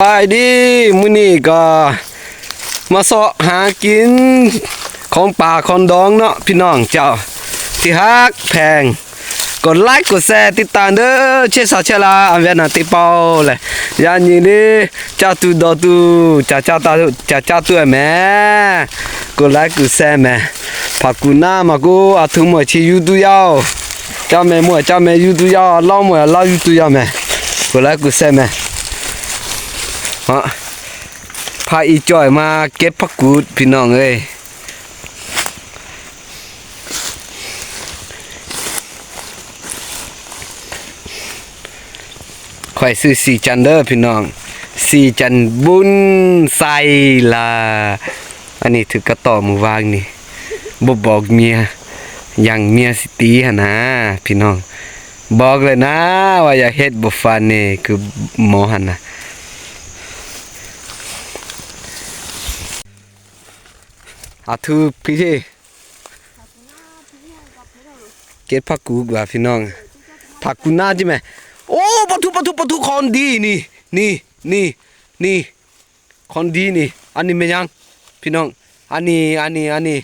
ສະບາຍດີ ມື້ນີ້ກໍມາເຊາະຫາກິນຂອງປ່າຂອງດອງເນາະ ພີ່ນ້ອງເຈົ້າທີ່ຮັກແພງ. ກົດໄລກົດແຊຕິດຕາມເດີ ເຊຊາເຊລາ ອາແວນາຕິເປົາ ແລະ ຍາຍິງດີ ຈາຕຸດອຕຸ ຈາຈາຕາ ຈາຈາຕຸແມ ກົດໄລກົດແຊແມ ພາກູນາມາກູ ອາທຸມວຍທີ່ຢູຕູຢາວ ເຈົ້າແມ່ມວຍ ເຈົ້າແມ່ຢູຕູຢາວ ລາວມວຍ ລາວຢູຕູຢາວແມ ກົດໄລກົດແຊແມ. ເນາະ ພາອີ່ຈ້ອຍມາເກັບຜັກກູດ ພີ່ນ້ອງເອີຍ. ຂ້ອຍຊື່ສີຈັນເດີພີ່ນ້ອງ ສີຈັນບຸນໄຊລາ. ອັນນີ້ຖືກກະຕໍມື້ວາງນີ້ ບໍ່ບອກເມຍ ຢ້ານເມຍຊິຕີຫັ້ນນາພີ່ນ້ອງ. ບອກແລ້ວນາວ່າຢ່າເຮັດ ບໍ່ຟັນນີ້ຄືໝໍຫັ້ນນະ. ອາ ຖືກພິທີ ເກັບຜັກກູດວ່າພີ່ນ້ອງ ຜັກກູນາຈິແມ. ໂອ້ ປາທູ ປາທູ ປາທູ ຂອງດີນີ້ ນີ້ ນີ້ ນີ້ ຂອງດີນີ້. ອັນນີ້ແມ່ນຫຍັງພີ່ນ້ອງ? ອັນນີ້ ອັນນີ້ ອັນນີ້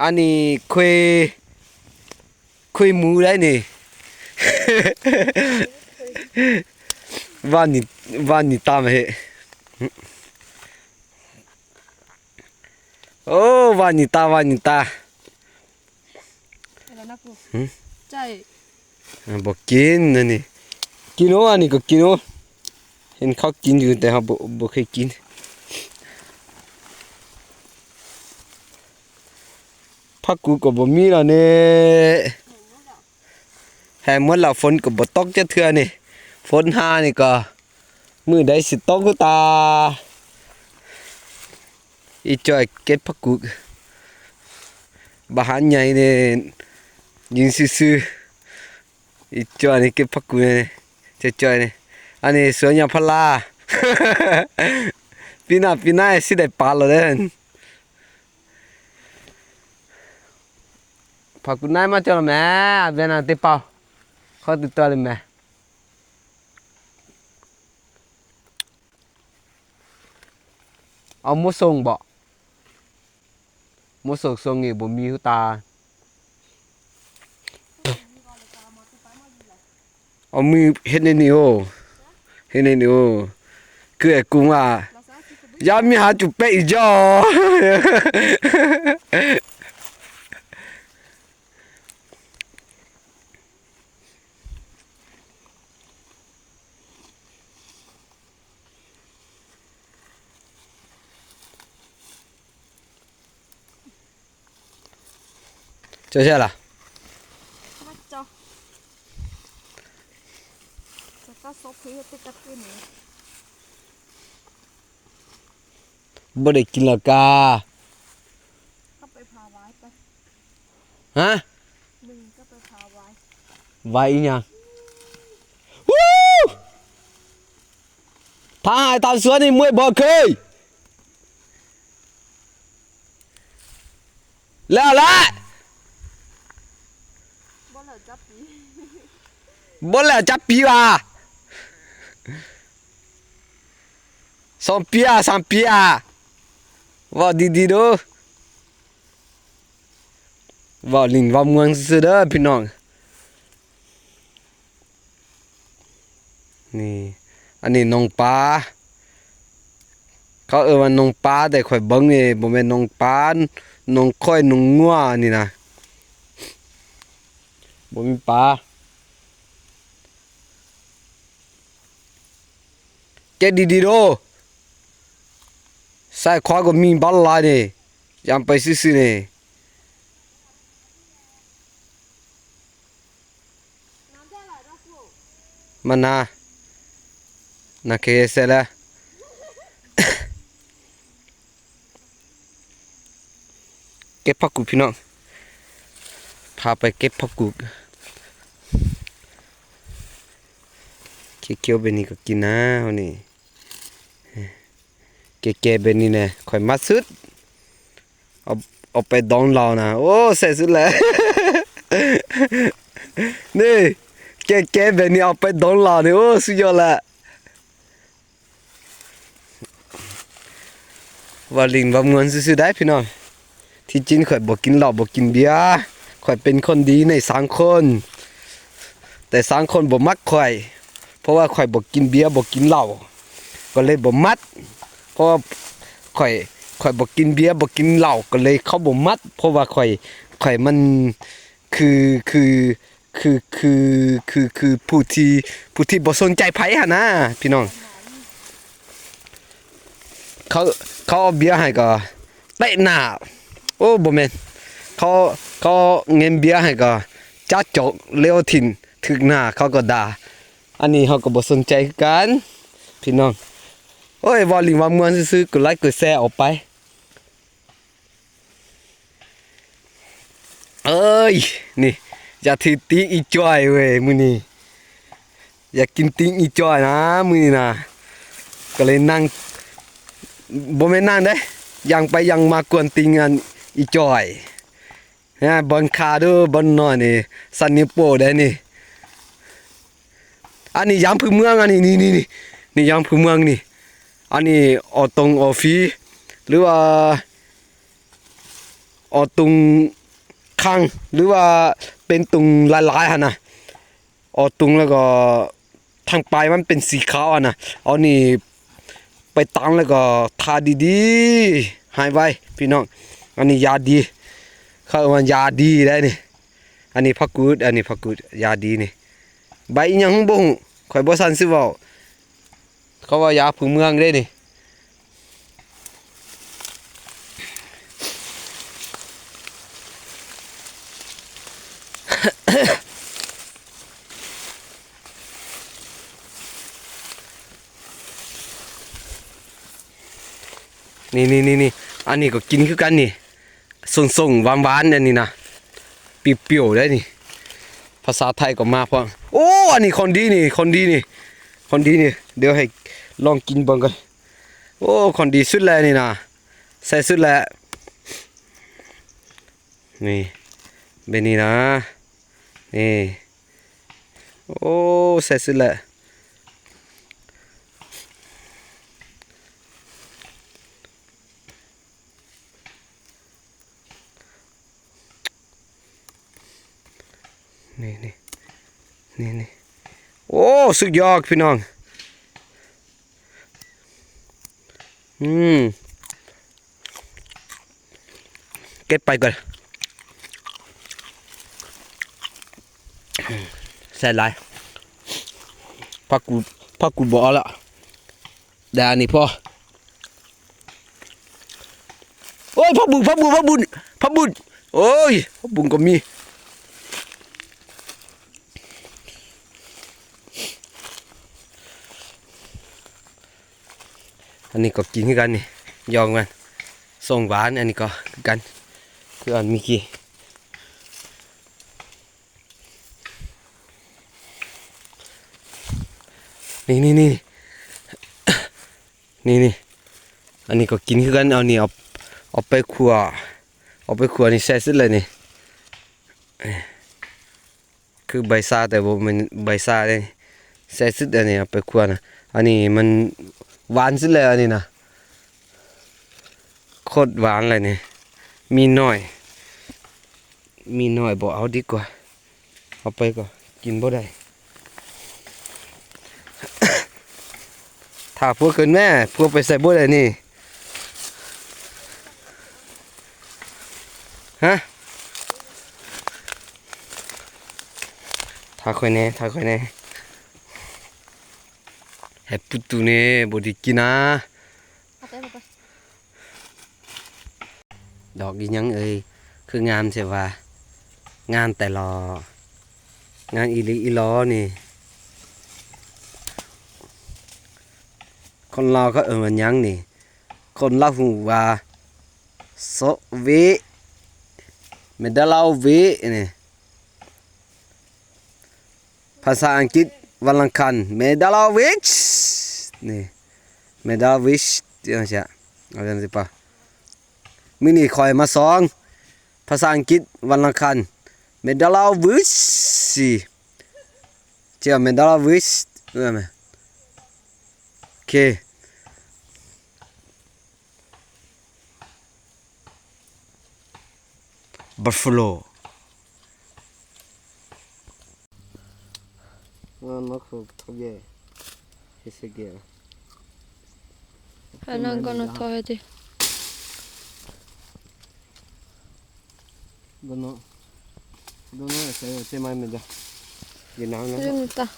ອັນນີ້ເຄຍ ຄຸຍໝູໄດ້ນີ້ ວ່ານີ້ ວ່ານີ້ຕາມເຫະ. ໂອ້ ວ່ານີ້ຕາ ວ່ານີ້ຕາ. ເອົາລະນະກູ ຫື? ໃຈ ອ່າ ບໍ່ກິນອັນນີ້ ກິນໂອ ອັນນີ້ກໍກິນໂອ ເຫັນເຂົາກິນຢູ່ ແຕ່ເຮົາບໍ່ ບໍ່ເຄີຍກິນ. ຜັກກູດກໍບໍ່ມີແລ້ວນີ້ ແຫ້ງໝົດແລ້ວ ຝົນກໍບໍ່ຕົກຈັກເທື່ອນີ້. ຝົນຫານີ້ກໍມື້ໃດຊິຕົກຄືຕາ. ອີ່ຈ້ອຍເກັບຜັກກູດ ບາຫານໃຫຍ່ນີ້ ຍິງຊື່ໆ. ອີ່ຈ້ອຍນີ້ເກັບຜັກກູດນີ້ ຈ້ອຍໆນີ້. ອັນນີ້ສວນຢາງພາລາ ປີໜ້າ ປີໜ້າຊິໄດ້ປານແລ້ວເດີ. ພາກູນາຍມາເຈົ້າແມ່ ເວນາຕິເປົາ ຂໍຕິດຕໍ່ເລີຍແມ່. ເອົາໝູສົ່ງບໍ? ໝູສົ່ງ ຊ່ວງນີ້ບໍ່ມີຫູຕາ. ເອົາມືເຮັດໃນນີ້ໂອ ເຮັດໃນນີ້ໂອ ຄືໄອ້ກຸງວ່າ ຢ່າມີຫາຈຸເປະອີກຈໍ. ເຈົ້າໃຊ່ລະ? ບໍ່ໄດ້ກິນແລ້ວກາ. ຫາ? ຫວາຍອີ່ຫຍັງ? ວູ! ພາຫາຍຕາມສວນນີ້ມວຍບໍ່ເຄີຍ ແລ້ວລະ ບໍ່ແລ້ວຈັກປີ ບໍ່ແລ້ວຈັກປີວ່າ ສອງປີອາ ສາມປີອາ ເວົ້າດີໆດູ. ເວົ້າຫຼິ້ນເວົ້າມ່ວນຊື່ໆເດີພີ່ນ້ອງ. ນີ້ ອັນນີ້ໜອງປາ ເຂົາເອີ້ນວ່າໜອງປາ ແຕ່ຂ້ອຍເບິ່ງນີ້ບໍ່ແມ່ນໜອງປາ ໜອງຂ້ອຍ ໜອງງົວນີ້ນະ ບໍ່ມີປາ. ເກັບດີໆໂດ ຊ້າຍຂວາກໍມີບັກຫຼາຍນີ້ ຢ້ານໄປຊື່ໆນີ້ ມານາ ນາເຄເຊລະ ເກັບຜັກກູດພີ່ນ້ອງ ພາໄປເກັບຜັກກູດ ຂຽວໆແບບນີ້ກໍກິນນາ ເຮົານີ້ ແກ່ໆແບບນີ້ແຫຼະ ຂ້ອຍມັກສຸດ ເອົາ ເອົາໄປດອງເຫຼົ້ານະ ໂອ້ ແຊບສຸດແຫຼະ ນີ້ ແກ່ໆແບບນີ້ເອົາໄປດອງເຫຼົ້ານີ້ ໂອ້ ສຸດຍອດແຫຼະ. ເວົ້າຫຼິ້ນເວົ້າມ່ວນຊື່ໆໄດ໋ພີ່ນ້ອງ. ທີ່ຈິງຂ້ອຍບໍ່ກິນເຫຼົ້າບໍ່ກິນເບຍ, ຂ້ອຍເປັນຄົນດີໃນສັງຄົມ, ແຕ່ສັງຄົມບໍ່ມັກຂ້ອຍ ເພາະວ່າຂ້ອຍບໍ່ກິນເບຍບໍ່ກິນເຫຼົ້າ ກໍເລີຍບໍ່ມັກ. ເພາະວ່າຂ້ອຍ ຂ້ອຍບໍ່ກິນເບຍບໍ່ກິນເຫຼົ້າ ກໍເລີຍເຂົາບໍ່ມັກ. ເພາະວ່າຂ້ອຍ ຂ້ອຍມັນຄື ຄື ຄື ຄື ຄື ຄືຜູ້ທີ່ ຜູ້ທີ່ບໍ່ສົນໃຈໃຜຫັ້ນນະພີ່ນ້ອງ. ເຂົາ ເຂົາເອົາເບຍໃຫ້ກໍເຕະໜ້າ, ໂອ້ ບໍ່ແມ່ນ ເຂົາ ເຂົາເຫງັນເບຍໃຫ້ກໍຈັບຈອກເລວຖິ້ມຖືກໜ້າ ເຂົາກໍດ່າ. ອັນນີ້ເຮົາກໍບໍ່ສົນໃຈຄືກັນພີ່ນ້ອງ. ໂອ້ຍ ເວົ້າຫຼິ້ນເວົ້າມ່ວນຊື່ໆ, ກົດໄລກົດແຊອອກໄປ. ເອີຍ ນີ້ ຢາກຖືຕີນອີຈອຍເວີຍ ມື້ນີ້ຢາກກິນຕີນອີຈອຍນະ ມື້ນີ້ນະ. ກໍເລີຍນັ່ງ ບໍ່ແມ່ນນັ່ງເດ້ ຍ່າງໄປຍ່າງມາກວນຕີນອັນອີຈອຍ. ນະ ບ່ອນຂາເດີ ບ່ອນນອນນີ້ ສັນນິ້ວໂປ້ໄດ໋ນີ້. ອັນນີ້ຢາງພື້ນເມືອງ ອັນນີ້ ນີ້ ນີ້ ນີ້ ນີ້ຢາງພື້ນເມືອງນີ້. ອັນນີ້ເອົາຕົງເອົາຟຣີ ຫຼືວ່າເອົາຕຸງຄັງ ຫຼືວ່າເປັນຕຸງຫຼາຍໆຫັ້ນນະ. ເອົາຕຸງແລ້ວກໍທາງປາຍມັນເປັນສີຂາວຫັ້ນນະ. ເອົານີ້ໄປຕຳແລ້ວກໍທາດີໆ ຫາຍໄວພີ່ນ້ອງ. ອັນນີ້ຢາດີ ເຂົາເອີ້ນວ່າຢາດີໄດ໋ນີ້. ອັນນີ້ຜັກກູດ ອັນນີ້ຜັກກູດ ຢາດີນີ້. ໃບອີ່ຫຍັງບໍ່ຮູ້ ຂ້ອຍບໍ່ຊັນຊິເວົ້າ. ເຂົາວ່າຢາພື້ນເມືອງເດ້ນີ້. ນີ້ໆໆ ອັນນີ້ກໍກິນຄືກັນນີ້. ສົ້ງໆ ຫວານໆ ອັນນີ້ນະ ປຽວໆ ໄດ໋ນີ້. ພາສາໄທກໍມາພ້ອມ. ໂອ້ ອັນນີ້ຂອງດີນີ້ ຂອງດີນີ້ ຂອງດີນີ້. ດຽວໃຫ້ລອງກິນເບິ່ງກ່ອນ. ໂອ້ ຂອງດີສຸດແລ້ວນີ້ນະ ແຊບສຸດແລ້ວ. ນີ້ ແບບນີ້ນະ ນີ້. ໂອ້ ແຊບສຸດແລ້ວ. ນີ້ໆ ນີ້ໆ ໂອ້ ສຸດຍອດພີ່ນ້ອງ. ອືມ ເກັບໄປກ່ອນ. ແຊບຫຼາຍ. ຜັກກູດ ຜັກກູດບໍ່ເອົາລະ. ໄດ້ອັນນີ້ພໍ. ໂອ້ຍ ຜັກບຸ້ງ ຜັກບຸ້ງ ຜັກບຸ້ງ ຜັກບຸ້ງ. ໂອ້ຍ ຜັກບຸ້ງກໍມີ. ອັນນີ້ກໍກິນຄືກັນນີ້ ຢອງມັນ ສົ້ງຫວານ. ອັນນີ້ກໍຄືກັນ ຄືອັນເມື່ອກີ້. ນີ້ໆໆ ນີ້ໆ ອັນນີ້ກໍກິນຄືກັນ. ເອົານີ້ ເອົາ ເອົາໄປຂົ້ວ ເອົາໄປຂົ້ວນີ້ແຊບສຸດເລີຍນີ້. ຄືໃບຊາ ແຕ່ບໍ່ແມ່ນໃບຊາເດ້. ແຊບສຸດອັນນີ້ ເອົາໄປຂົ້ວນະ. ອັນນີ້ມັນຫວານສຸດແລ້ວ ອັນນີ້ນະ ໂຄດຫວານເລີຍນີ້. ມີນ້ອຍ ມີນ້ອຍ ບໍ່ເອົາດີກວ່າ. ເອົາໄປກໍກິນບໍ່ໄດ້. ຖ້າຜົວຂຶ້ນແມ້ ຜົວໄປໃສບໍ່ໄດ້ນີ້ ຮະ? ຖ້າຂ້ອຍແດ່ ຖ້າຂ້ອຍແດ່. ໃຫ້ປຸດຕູແດ່ ບໍ່ໄດ້ກິນນະ. ເອົາໄປ ເອົາໄປ. ດອກອີ່ຫຍັງເອີຍ ຄືງາມແທ້ວ່າ. ງາມແຕ່ຫຼໍ່ ງາມອີ່ຫຼີອີ່ຫຼໍນີ້. ຄົນລາວເຂົາເອີ້ນວ່າຫຍັງນີ້? ຄົນລາວຮູ້ວ່າ ໂຊເວ ເມດາລາວເວນີ້. ພາສາອັງກິດວັນອັງຄານ ເມດາລາວວິຊ ນີ້ ເມດາລາວວິຊ ຈັ່ງຊີ້ ເອົາຈັ່ງຊີ້ປະ. ມື້ນີ້ຂ້ອຍມາສອນພາສາອັງກິດວັນອັງຄານ ເມດາລາວວິຊ ເຈົ້າ ເມດາລາວວິຊ ເອີ ໂອເຄ. Buffalo. Wan nok so toge. Ese ge. Hanan gono tohedi. Gono. Gono ese te mai meda. Ginang na. Ginita.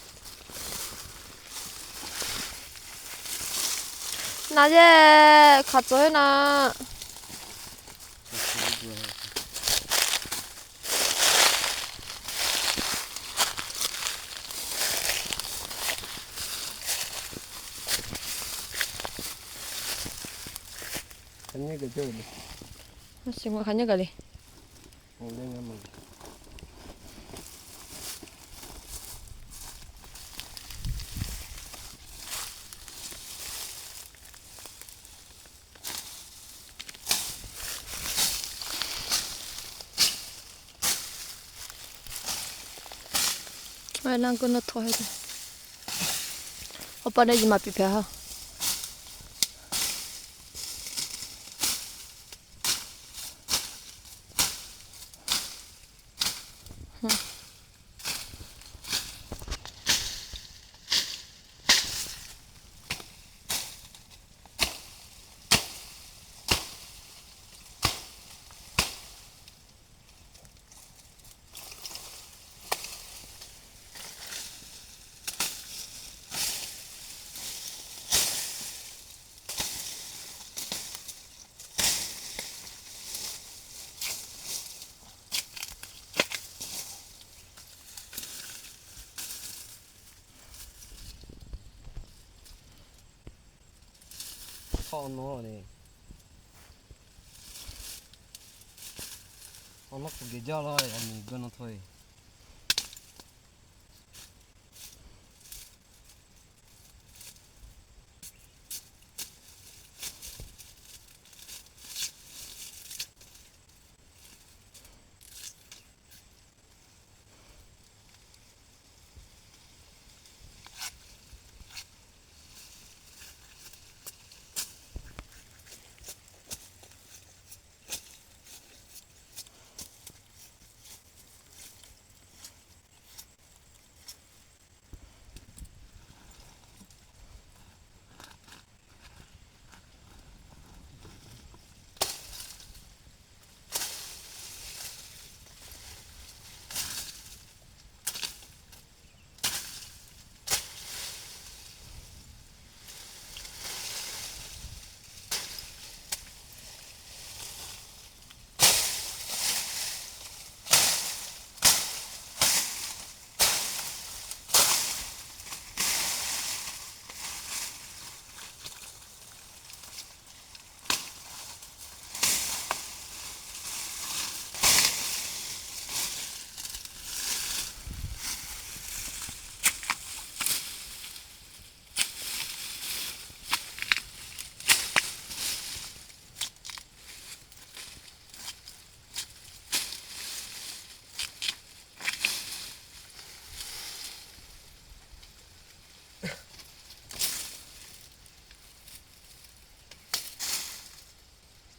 Naje khatsoe na. Kanya ga jole. Masih mau kanya kali. Ai, nang kono tohedi. Opa na jima pipe ha. Ono ni. Ono ku geja la ani gono thoi.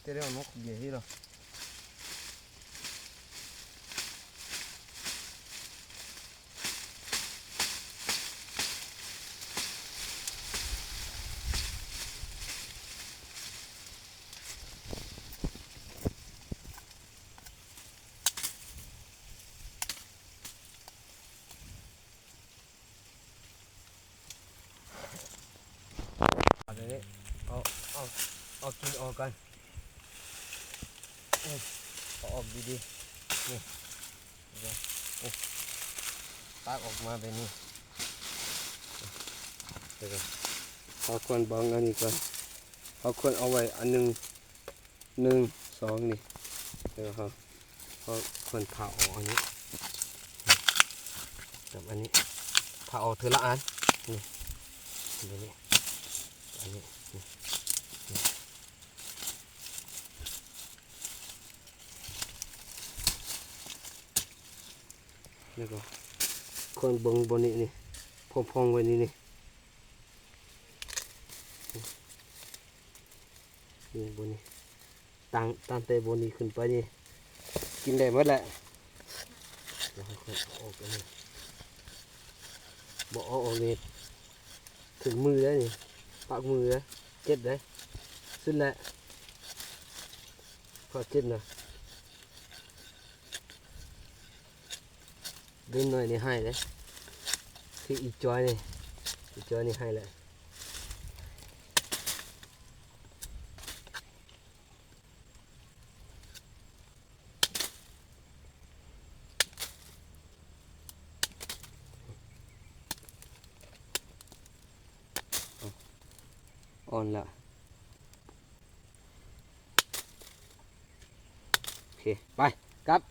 Tere ono ku ge hira. Ade, au, au, au, kin au kan. ນີ້ ເອົາອອກດີໆ ນີ້ ນີ້ ໂອ້ ຕັດອອກມາແບບນີ້ ແລ້ວກໍເຮົາຄວນບັງອັນນີ້ກ່ອນ ເຮົາຄວນເອົາໄວ້ອັນໜຶ່ງ ໜຶ່ງ ສອງ ນີ້ ແລ້ວກໍເຮົາ ເຮົາຄວນຜ່າອອກອັນນີ້ ກັບອັນນີ້ ຜ່າອອກເທື່ອລະອັນ ນີ້ ແບບນີ້ ອັນນີ້ ນີ້ ນີ້ ແລ້ວກໍຄວນເບິ່ງບ່ອນນີ້ ນີ້ ພອງໆໄວ້ນີ້ ນີ້ ນີ້ ບ່ອນນີ້ ຕັ້ງ ຕັ້ງແຕ່ບ່ອນນີ້ຂຶ້ນໄປນີ້ ເກ ກິນໄດ້ໝົດແຫຼະ. ເອົາອອກອັນນີ້ ບໍ່ເອົາອອກນີ້ ເຖິງມືເດ້ນີ້ ປາກມືເດ້ ເຈັບເດ້ ສຸດແຫຼະ ພໍເຈັບນະ. ເດັກນ້ອຍນີ້ໄຫ້ເດ້ ຄືອີຈອຍນີ້ ອີຈອຍນີ້ໄຫ້ແຫຼະ. ອ່ອນລະ ໂອເຄ ໄປ ກັບ.